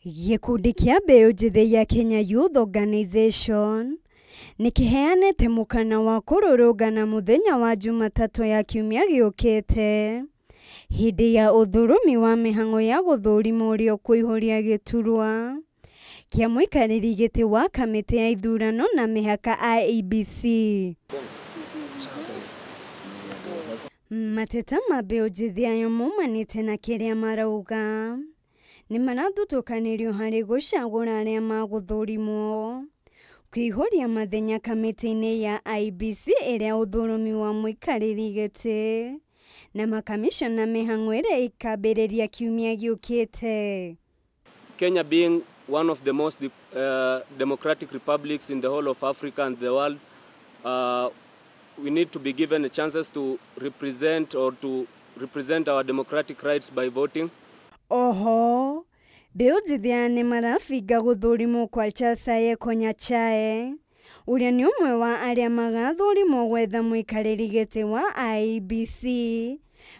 Gĩkundi kĩa mbeũ njĩthĩ ya Kenya Youth Organization nĩ kĩheanĩte mũkana wa kũrũrũngana mũthenya wa Jumatatũ ya kiumia gĩũkĩte hĩndĩ ya ũthũrũmi wa mĩhang'o ya gũthũrima ũrĩa ũkũihũria gĩturwa kĩa mũikarĩri gĩtĩ wa kamĩtĩ ya ithurano na mĩhaka IEBC. Mateta ma mbeũ njĩthĩ ayo maumanĩte na kĩrĩa marauga nĩ marathutũkanĩrio harĩ gũcagũra arĩa magũthũrimwo kũihũria mathenya kamĩtĩ-inĩ ya IEBC ĩrĩa ũthũrũmi wa mũikarĩri gĩtĩ na makamishona mĩhang'o ĩrĩa ĩkambĩrĩria kiumia gĩũkĩte. Kenya being one of the most democratic republics in the whole of Africa and the world, we need to be given chances to represent or to represent our democratic rights by voting. Oho, mbeũ njĩthĩ aya nĩ marabinga gũthũrimwo kwa Charles Ayeko Nyachae ũrĩa nĩ ũmwe wa arĩa magathũrimwo gwetha mũikarĩri gĩtĩ wa IEBC,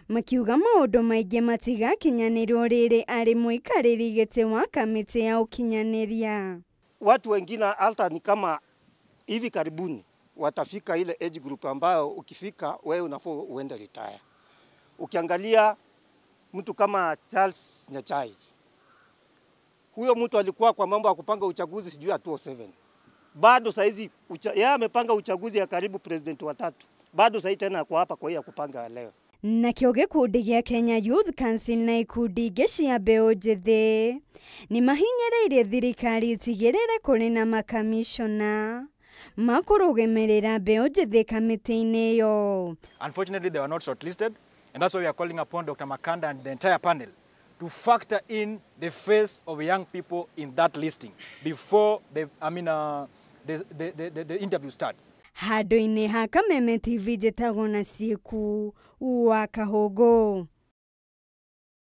makiuga maũndũ maingĩ matigakinyanĩrwo rĩrĩ arĩ mũikarĩri gĩtĩ wa kamĩtĩ ya ũkinyanĩria. Watu wengine hata ni kama hivi karibuni watafika ile age group ambayo ukifika wewe unafaa uende retire. Ukiangalia mtu kama Charles Nyachae, huyo mtu alikuwa kwa mambo ya kupanga uchaguzi sijui ya 2007. Bado saizi yeye amepanga uchaguzi ya karibu president watatu. Bado saizi tena kwa hapa kwa hiyo kupanga leo. Nakĩo gĩkundi gĩa Kenya Youth Council na ikundi ingĩ cia mbeũ njĩthĩ nĩ mahinyĩrĩirie thirikari ĩtigĩrĩre kũrĩ na makamishona makũrũgamĩrĩra mbeũ njĩthĩ kamĩtĩ-inĩ ĩyo. Unfortunately, they were not shortlisted, and that's why we are calling upon Dr. Makanda and the entire panel to factor in the face of young people in that listing before the, I mean, the interview starts. Handũ-inĩ ha Kameme TV njĩtagwo na Ciĩku wa Kahũngũ.